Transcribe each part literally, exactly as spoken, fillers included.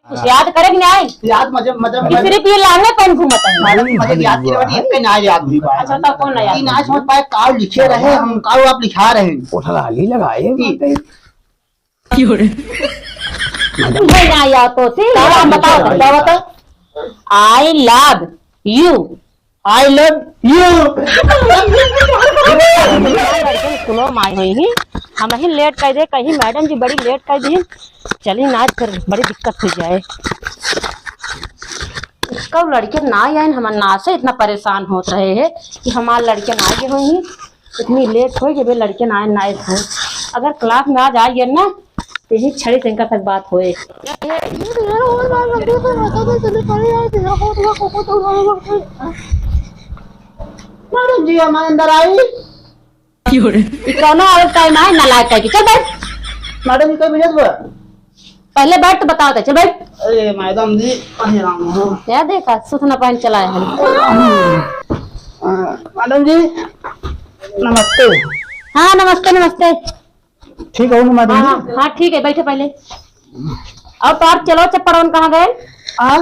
कुछ याद करे कि नाहीं? याद मजे, मजे, कि मजे। सिर्फ ये लांगे पहन घूमत है। मैडम, मजे याद करे, बट एक के ना याद हुई बात। अच्छा, तो कौन ना याद? ई ना समझ पाए, काउ लिखे रहे, हम काउ आप लिखा रहे हैं। ओठलाली लगाए की? बाटे। क्यों रे? मैडम। भाई, ना याद तो से, का याद बताओ, बताओ, बताओ। I love you। I love you। लड़कन स्कूलों में आई हुई ही, हम ही लेट कर दे, कहीं मैडम जी बड़ी लेट कर दी, चली ना आज फिर बड़ी दिक्कत हो जाए। कब लड़के ना आए, हमार नासे इतना परेशान होत रहे हैं कि हमार लड़के ना आए हुई ही, इतनी लेट हो गई, लड़के ना आए, ना आए हो। अगर क्लास में आज आ गए ना, यही छड़ी से इनका तक बात होए। मैडम जी, हम अंदर आई। क्यों रे? ई कौनो और टाइम आए, नालायक टाइप के। चल बैठ। मैडम जी, कहीं भेजत बा? पहले बैठ तो बताओ तो, चल बैठ। अरे मैडम जी, अरे राम हो। क्या देखा, सुथना पहन चला है। आ, मैडम जी, नमस्ते। हाँ, नमस्ते, नमस्ते। ठीक हो ना मैडम हाँ, जी? हाँ, ठीक है, बैठे पहले। और तोहार चेलवा चप्पड़वन कहाँ गए? आ?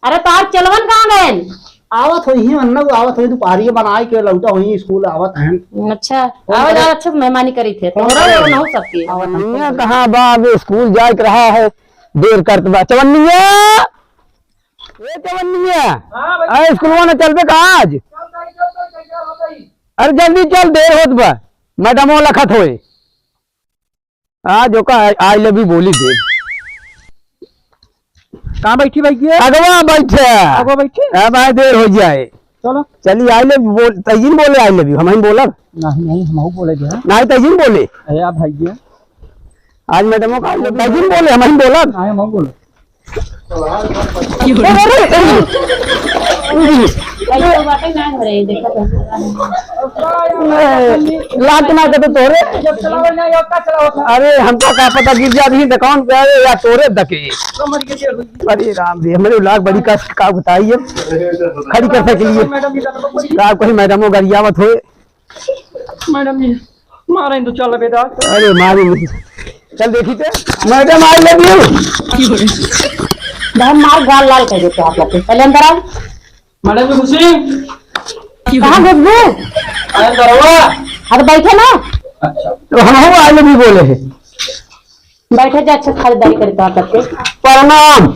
अरे तोहार चेलवन कहाँ गए? आवत होई ही, अन्ना को आवत होई, दुपहरिया बनाए के लौटा होई, स्कूल आवत हैं। अच्छा, फोन आवत करे। आवत अच्छे से मेहमानी करी थे, फोन तोहरा करे। लोग ना हो सकती है। आवत हैं। कहाँ बा, अब स्कूल जाए के रहा है, देर करत बा। चवन्निया, ए चवन्निया, हाँ भाई। अरे स्कूलवा न चलबे का आज? चल भाई, चल भाई, तैयार हो गई। अरे जल्दी चल, देर होत बा, मैडमो लखत होए। आज ओका I love you बोली दे। कहाँ बैठी भैया? अगवा बैठे। अगवा बैठी? अब आए देर हो जाए। चलो। चलिए I love you बोल, तैजिन बोले I love you, हम ही बोलब। नहीं, नहीं, हम बोले जो है। नहीं, तैजिन बोले। अरे आप भैया। आज मैडमो का I love you, तैजिन बोले, हम ही बोलब। नहीं, हम बोले। लात मार के तो तोरे। अरे, हमका का पता गिर जात ही, दुकान पे आए या तोरे दके। अरे राम रे, हमरे लाग बड़ी कष्ट का बताइए। खड़ी कर सके लिए। का कही मैडमो गरियावत होए। मैडम जी, मारे तो चल बेटा। अरे मारी नहीं। चल देखी ते। Madam, I love you। बहन मार गाल लाल कर देते आप लोग। पहले अंदर आओ। मैडम जी, खुशी। कहाँ घुसबू? अरे अंदर आओ। हाँ तो बैठे ना। अच्छा। तो हम I love you बोले हैं। बैठे जा, अच्छा खरीदारी करे तो करके। प्रणाम।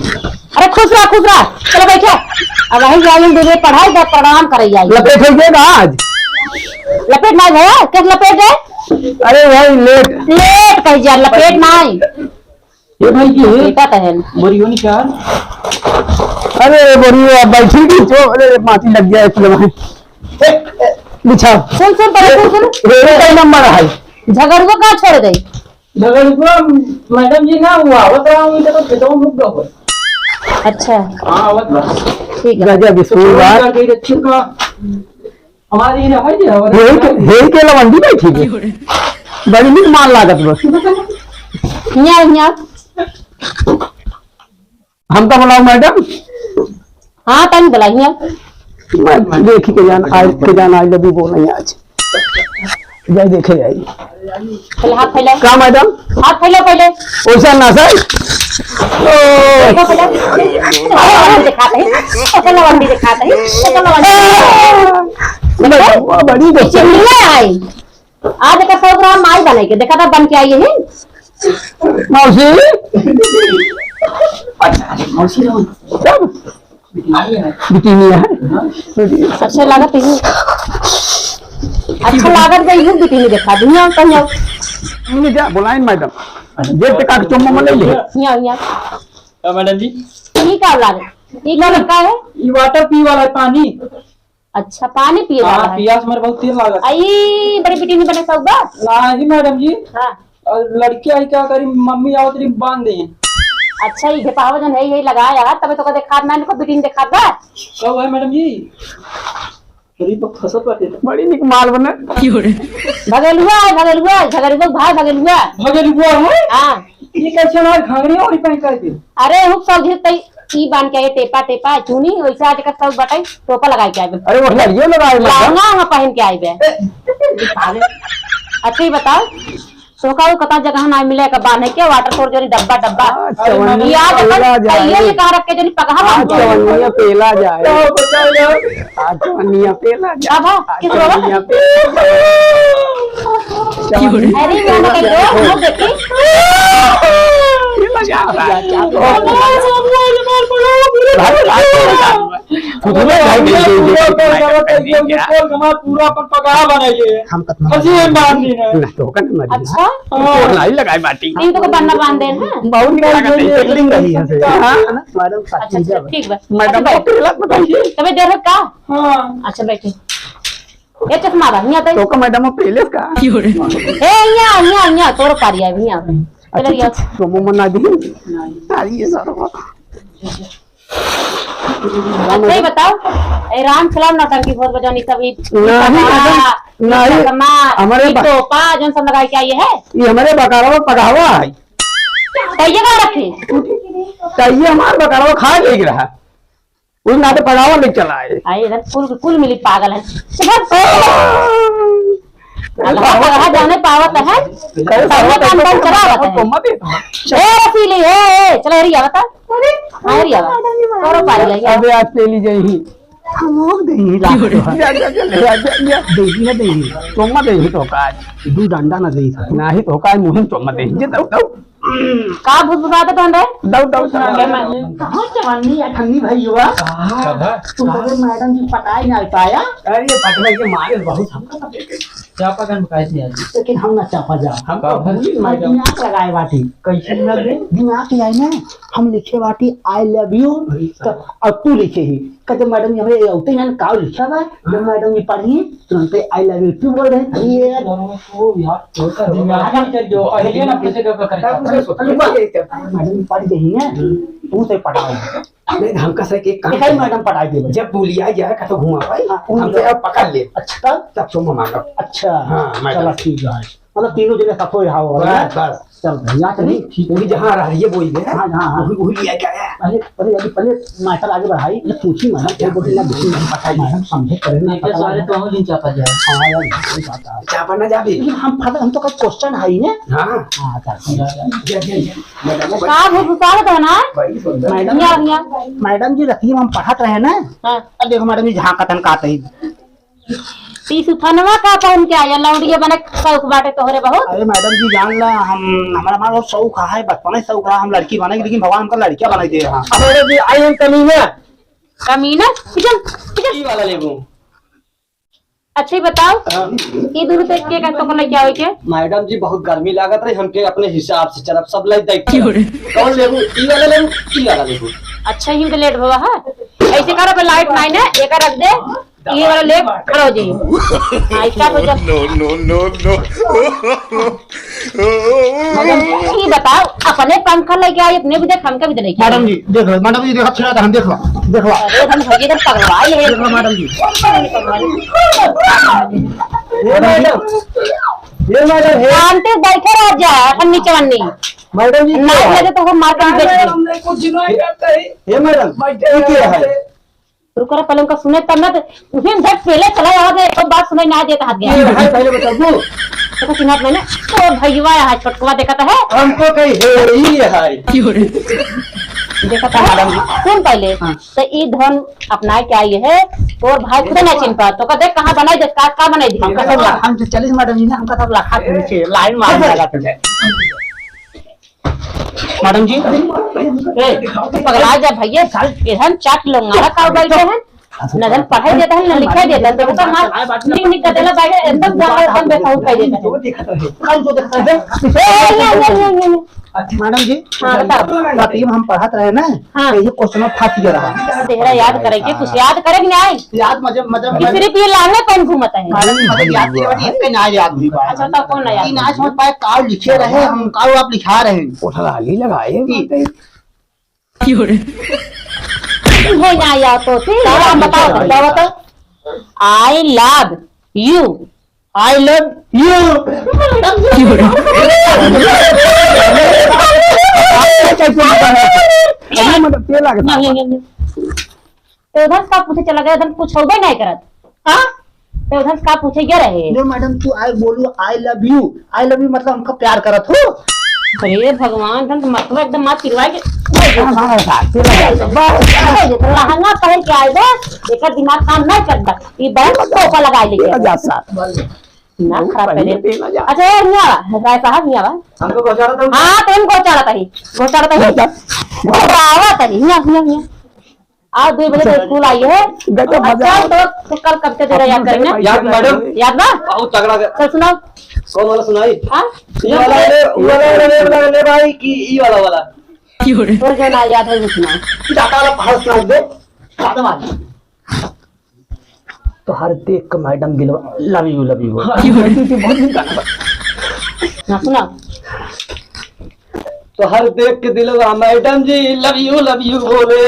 अरे खुश रह, खुश रह। चलो बैठे। अब वही जाइए, दीदी पढ़ाई दे, प्रणाम करे जाइए। लपेट हो गया आज? लपेट ना गया, किस लपेट है? अरे भाई लेट। लेट कह जा, लपेट ना आई। ये भाई की है? बेटा तो है। बोरियो निकाल। अरे बोरियो, आप बैठी थी तो, अरे माटी लग गया है, चलो भाई। बिछाओ। सुन, सुन, पहले सुन, सुन। रेलवे का नंबर है। झगड़ुआ का छोड़ दे? झगड़ुआ, मैडम जी ना, वो आवत रहा हूँ, तो खेतों में रुक गया। अच्छा। हाँ, आवत रहा। ठीक है। गजब स्कूल बा। जाके रखियो का। हमारी ये है, ये है, यही के, यही के लवंडी बैठी है। बड़ी नीक माल लागत बा। हियाँ, हियाँ। हमका बुलाओ मैडम। हाँ, तनी बुलाइए। मैं देखी के जान, I, के जान I love you बोले आज। जाए देखे आई। पहले हाथ फैलाओ। का मैडम? हाथ फैलाओ पहले। वैसा ना सर। ओ। देखो पहले। लवंडी दिखाते हैं। ओके, लवंडी दिखाते हैं। ओके, लवंडी। मैडम, वो बड़ी गुस्से में। चिल्ला आई। आज एकर सौ ग्राम माई बने के, देखा था बन के आई यही। मौसी। अच्छा, मौसी रहो। सब? बिटिनिया है। बिटिनिया है। हाँ। अच्छा लागत है। अच्छा लागत है, यू बिटिनी देखा दी, यहाँ कहीं आओ। हमने जा, बुलाइन मैडम। जेब से काट चुम्मा ले ले। यहाँ, यहाँ। हाँ, मैडम जी। ये का लागत? ये का लगा है? ये वाटर पी वाला है, पानी। अच्छा, पानी पिए हाँ, वाला है। पियास मर बहुत तेज लागत। आई, बड़ी बिटिनी बने सौदा? नहीं मैडम जी। हाँ। और लड़की आई क्या करी, मम्मी आवत रही बांध दे। अच्छा, ये घेपावा जन है, यही लगाया, तबे तो कदे खात ना इनको बिटिनी देखात बा। कब है मैडम जी? अरे, पर फंसत बाटे। बड़ी निक माल बने। भगेलुआ है, भगेलुआ है, झगड़ुआ भाई भगेलुआ। भगेलुआ है? हाँ। ये कैसे ना घाघरी और पहन के आए थे? अरे, हुक सब घिस तई, ई बांध के आए, टेपा, टेपा, चुनी, वैसे आज का सब बटाई, टोपा लगाई के आए। अरे, वो लड़ियो लगाए, मतलब। लहंगा हम पहन के आए बे। ए। अच्छा, ये बताओ, तोहका वो कता जगह ना मिले का बान्हे के, वाटर सोर्स जरी डब्बा डब्बा। आज चवन्नी याद अपन पेला जाए। तैयो ये कहाँ रख के जरी पगहा आज बांध दो। चवन्निया पेला जाए। तो बताओ यार। आज चवन्निया पेला जाए। अब हाँ, आज किस बाबा? चवन्निया पेला जाए। अरे, मैं ना कहीं दो, मत देखी। पेला जाए। भाई, भाई, भाई, भाई, भाई, भाई, पूरा अपन पगहा बनाइए। हम कतना अजी, हम बांध दी ना। ना, तो होगा ना, मत अच्छा? हाँ। तो लाई लगाए बाटी। नहीं, तो को पन्ना बांध दे, हाँ? बहुत निकला का नहीं, एक दिन रही है से। हाँ, ना, मैडम, साथ अच्छा, में अच्छा, जाओ। ठीक बा। मैडम, अच्छा, को बैठ। पहला बताइए। तबे देर है का? हाँ। अच्छा, बैठे। ए, चश्मा बा, हियाँ तो। तो का मैडम, पहले का? ए, हियाँ, हियाँ, हियाँ, तोर पारी है, हियाँ। चलो, अच्छा, हियाँ। अच्छा, तो मुंह मना दी। नहीं। अरे, ये सारा। अच्छा, ये बताओ, ए, राम खिलाफ नौटंकी बहुत बजानी सब, ई नहीं, पगहा, मैडम, ई नहीं, चश्मा, हमारे ई बा-, टोपा, जौन सब लगा के आई है। ये हमारे बकाला में पगहवा है। तो ये का रखे? तो ये हमारे बकाला में खा ले रहा। उस नाते पगहवा ले चला है। आई इधर कुल, कुल मिली पागल है। चुप। अगहा पगहा जाने पावत है। कहे तब ये काम बंद करावत है। तो मत देता। ए रसीली, ए, ए, चलो हरिया बता। अरे, हाँ, हरिया बता। करो पारी है, अबे आज तेली जाई ही। हम लोग देही लाख तो है। जा, जा, जा, ले, जा, जा, जा। देही ना देही। तो मत देही तो का आज। दू डंडा ना देही था। नाही तो का आज मुहिम तो मत देही। जे दऊ, दऊ। का भूत भूत आते कौन रे? दऊ, दऊ, दऊ। कहाँ जवानी अठन्नी भई हुआ? कब है? तुम कहे मैडम जी पटाई ना पाया? अरे पटना के मारे बहुत हमका तो चापा गन काहे से आज? लेकिन हम ना चापा जा। हम तो कब है? भूली मैडम। दिमाग लगाए बाटी। कैसे ना दे? दिमाग के आई ना, हम लिखे बाटी I love you, अरे तो अब तू लिखे ही। कहते मैडम जी हमरे ये होते हैं का लिखा बा? जब मैडम जी पढ़ी तुरंते I love you too बोल रहे हैं। ये तो यार, तो दिमाग में चल जो, पहले ना पीछे का करे। मैडम जी पढ़ गई है, तू से पढ़ाओ। नहीं, हमका से एक काम देखा ही करो। मैडम पढ़ाई दे। जब बोलिया जाए का तो घुमा पाई, हाँ, हमसे अब पकड़ ले। अच्छा, तब? तब सोमा मांगब। अच्छा। हाँ, मैडम। चला ठीक है। मतलब तीनों जने साथ हो यहाँ हो, बस, है ना? बस। चल, यहाँ चली। ठीक है। वही जहाँ रह रही है, वही है। हाँ, हाँ, हाँ। वही, वही लिया क्या है? अरे, अरे, अभी पहले मैटर आगे बढ़ाई, ये पूछी मैडम, क्या बोल रही है, बताइए। मैडम समझे, करे ना, देखिए, पता सारे लगा। तो हम नहीं चापा जाए। हाँ, यार, यही बात है। चापा ना जाबे। लेकिन हम, हम तो का क्वेश्चन है ही ना। हाँ। हाँ, अच्छा, अच्छा। जा, जा, जा। मैडम, वो का भूत उतार दो ना? बड़ी सुंदर। मैडम, हियाँ, हियाँ। मैडम जी, रतिया में हम पढ़त रहे ना। हाँ। अब देखो मैडम जी, झांकत हन का तही। ती सुथनवा का पहन के आया, लौंडिया बने के शौक बाटे तोहरे बहुत। अरे मैडम जी, जान ला, हम, हमारा, हमारा बहुत शौक है, बचपन से शौक रहा, हम लड़की बने, लेकिन भगवान हमका लड़किया बनाई दे रहा। अरे जी, आई एम कमीना। कमीना? Kitchen, kitchen. ई वाला लेबू। अच्छा, ये बताओ, हाँ। ये दूर से के का तो लेके आओ के? मैडम जी, बहुत गर्मी लागत रही, हमके अपने हिसाब से चलब, सब लाइट देख के। क्यों रे? कौन लेबू? ई वाला लेबू, ई वाला लेबू। अच्छा, ही तो लेट हुआ है। ऐसे करो, लाइट नहीं ना, एक रख दे, ये वाला ले, खड़ा हो जाइए। हाँ, इसका तो जब no, no, no, no. Madam, ये बताओ, अपने पंखा लेके आए, इतने भी देख, हमका भी तो लेके आए। मैडम जी, देख लो, मैडम जी, देखो, छिड़ा था, हम देख लो, देख लो। अरे, हम भैया इधर पगलवाए हैं। देख लो, मैडम जी। ये मैडम, ये मैडम है। शांति बैठे रह जा, अपन नीचे वन्नी। मैडम जी, ना क्या है? लगे तो वो मार के बेच दे। हमने कुछ नहीं करता है। ये मैडम, बैठे ये क्या है? रुको रे, पहले उनका सुने तब ना तो उन्हें झट पहले चला जाओ, तो एक बात सुनाई ना देता हाथ गया। ये है, पहले बताओ तू। तो कुछ ना मैंने, तो भैया है, छोटकवा देखता है। हमको कहीं है ही है। क्यों रे? देखता है मैडम जी। सुन पहले, हाँ। तो ई धन अपना क्या ये है, तोर भाई खुद ना चिन पा, तो कहते कहाँ बनाई दे, का, का बनाई दे? हमका सब लखा, हम तो चलीस मैडम जी ना, हमका सब लखा के नीचे लाइन मार लगा तुझे। मैडम जी। ए, तू पगला जा भैया, साल एहन चाट लोंगाड़ा का बैठे हैं, न जन पढ़ाई देता है, न लिखाई देता है, तो बता मार, निक निक कर देला बैठे, एकदम जाकर एकदम बेसाहू कर देता है। कौन को देखता है? ए, ए, ए, ए, ए, ए। अच्छा, मैडम जी, हाँ, बताओ। राती में हम पढ़त रहे ना, हाँ। तो ये क्वेश्चन फंस गया रहा। तेरा याद करे के, कुछ याद करे के नहीं आई? याद मजे, मजे, ये मजे। सिर्फ ये लाने पहन घूमत है। मैडम, मजे याद के बाद इसके ना याद हुई बात। अच्छा, तो कौन ना याद? तीन आंच में पाए काव लिखे रहे, हम काव आप लिखा रहे हैं। उठा लाली लगाए। की? क्यों रे? हो ना याद तो थी। क्या बताओ, क्या बताओ? I love you। I love you। अरे मतलब पेला के नहीं, नहीं, नहीं। तो उधर सब पूछे चला गया, उधर कुछ होबे नहीं करत। हाँ? उधर से का पूछे गए रहे? जो मैडम, तू आए बोलू, "I love you।" I love you मतलब हमका प्यार करत हो। अरे भगवान, तुम तो मतलब एकदम मार पिरवा के। हाँ, हाँ, हाँ, बस। लहंगा पहन के आए बे, एकर दिमाग काम नहीं करता। ये बहुत टोपा लगा ले तेरा गया। जा साथ। दिमाग खराब कर दे। अच्छा, ये नहीं आवा, राय साहब नहीं आवा। हमको पहुंचा रहा था। हाँ, तुम पहुंचा रहा था ही, पहुंचा रहा था ही। पहुंचा। पहुंचा रहा था ही, नहीं, नहीं, नहीं। आज दो बजे तो स्कूल आई है। गजब मजा अच्छा, आया। तो, तो कल कब से दे रहा याद करेंगे? याद मैडम। याद बा? बहुत तगड़ा गा-, चल सुनाओ। कौन वाला सुनाई? हाँ? ये वाला ले, ये वाला ले, ले, ले भाई कि ई वाला वाला? क्यों रे? तोर जो ना याद है वो सुना। ज्यादा वाला पहाड़ सुना दे। ज्यादा वाला। तोहर देख के मैडम दिलवा love you, love you बोले। हाँ, क्यों रे? बहुत दिन गाना बा। ना सुना। तोहर देख के दिलवा मैडम जी love you, love you बोले।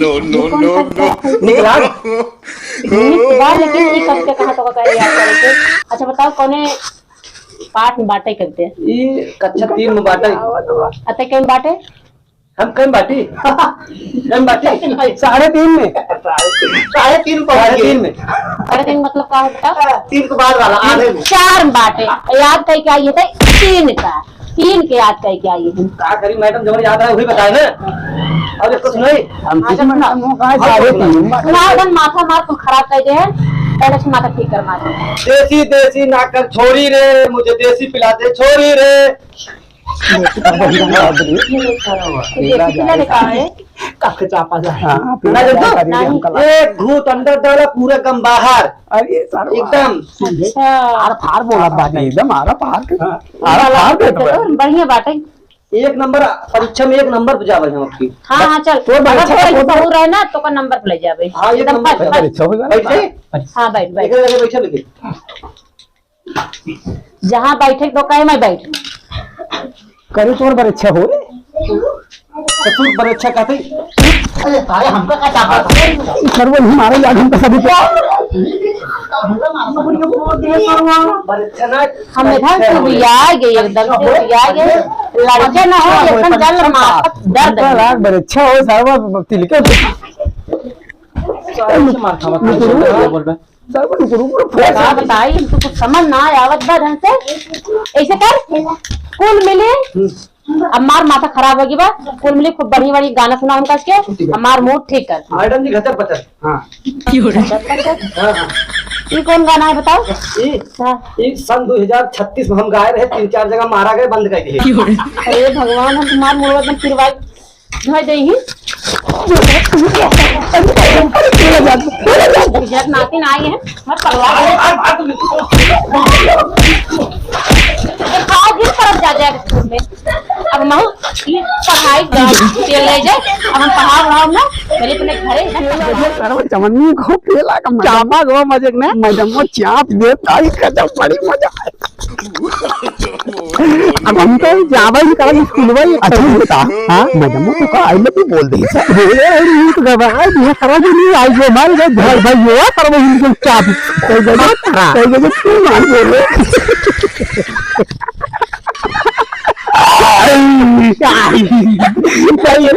No, no, no, no। निकला। नीक बा, लेकिन ई कब के कहा तो का याद करे के? अच्छा बताओ, कौने पाठ में बाटे करते हैं? ई कक्षा तीन में बाटे। अते कौन बाटे? हम कम बाटी। कम बाटी। साढ़े तीन में। साढ़े तीन पहुंच साढ़े गए। तीन में। साढ़े तीन मतलब का होता? तीन के बाद वाला, आधे में। चार में बाटे। याद कई क्या ये थे? तीन का। तीन के याद कई क्या ये थे? का करी मैडम, जवन याद रहे वही बताए ना। और एक कुछ नहीं। हम हाँ, किसी में सुना। हम कहाँ और साढ़े कुछ तीन नहीं। में। सुना, एकदम माथा मार तुम खराब कर दे है। पहले से माथा ठीक कर मार। देसी देसी ना कर छोरी रे, मुझे देसी पिला दे छोरी रे। देसी का बढ़िया ना हो रही। ये देसी पिला दे का है? काफी चापा जा। हाँ, ना पिला दे दे तो? हमका लगा। एक घूंट अंदर डाला, पूरा गम बाहर। अरे, सारा एकदम। अच्छा। आर फार बोला बात है, एकदम आर फार के। हाँ। आर फार दे तो। बढ़िया बात है। एक नंबर, परीक्षा में एक नंबर पे जावे हम आपकी। हाँ, हाँ, चल। तोर अगर परीक्षा तोर को ऐसा हो रहा है ना, तो का नंबर पे ले जावे। हाँ, एक एकदम नंबर फर्स्ट, पे। फर्स्ट। परीक्षा होई बा? बैठ जाए? हाँ, बैठ, बैठ। एक जगह बैठा लेके। जहाँ बैठे तो कहे मैं बैठ। करी तोर बरेच्छा हो रे। ससुर बरेच्छा कहते। अरे सारे हमका का चाहता था? सरवन हमारे याद हमका सभी को। हम इधर से भी आ गए, एकदम से भी आ गए। लड़के ना हो, एकदम जल माफक दर्द है। बरेच्छा हो, सरवा तिलके। सारे से मार खावा, बोल बे। सब रुक, रुक, रुक, रुक। का बताई, हमको कुछ समझ ना आवत बा ढंग से। ऐसे कर, कुल मिली, अब मार माथा खराब होगी बा। कुल मिली खूब बढ़िया बढ़िया गाना सुना हमका के, हमार मूड ठीक कर। मैडम जी, घचर पचर। हाँ। हाँ, हाँ। ई कौन गाना है बताओ? ई, हाँ। ई सन दो हज़ार छत्तीस में हम गाए रहे, तीन चार जगह मारा गए, बंद कर दिए। अरे भगवान, हम तुम्हार मूड एकदम पिरवाई। धोए दे ही। इज्जत नाती ना आई है, मत पगला। आज ये तरफ जा जाए स्कूल में। अब महू ये पढ़ाई का तेल ले जाए, अब हम पढ़ाओ वढ़ाओ ना, चलिए अपने घरे। अरे चमन्नी को पेला का मजा। चापा गवा मजे में। मैडम वो चाप दे, ताई का जब बड़ी मजा आए। अब हम तो जावे ही काल स्कूल में। अच्छा, बता। हाँ? मैडम, वो तो का I love you बोल दे। बोले, अरे, ये तो गवा है, ये खराब ही नहीं, आई जो मार गए, भाई, भाई, ये खराब ही नहीं, क्या? कोई गजब, कोई गजब क्यों नहीं बोले? भाई, ये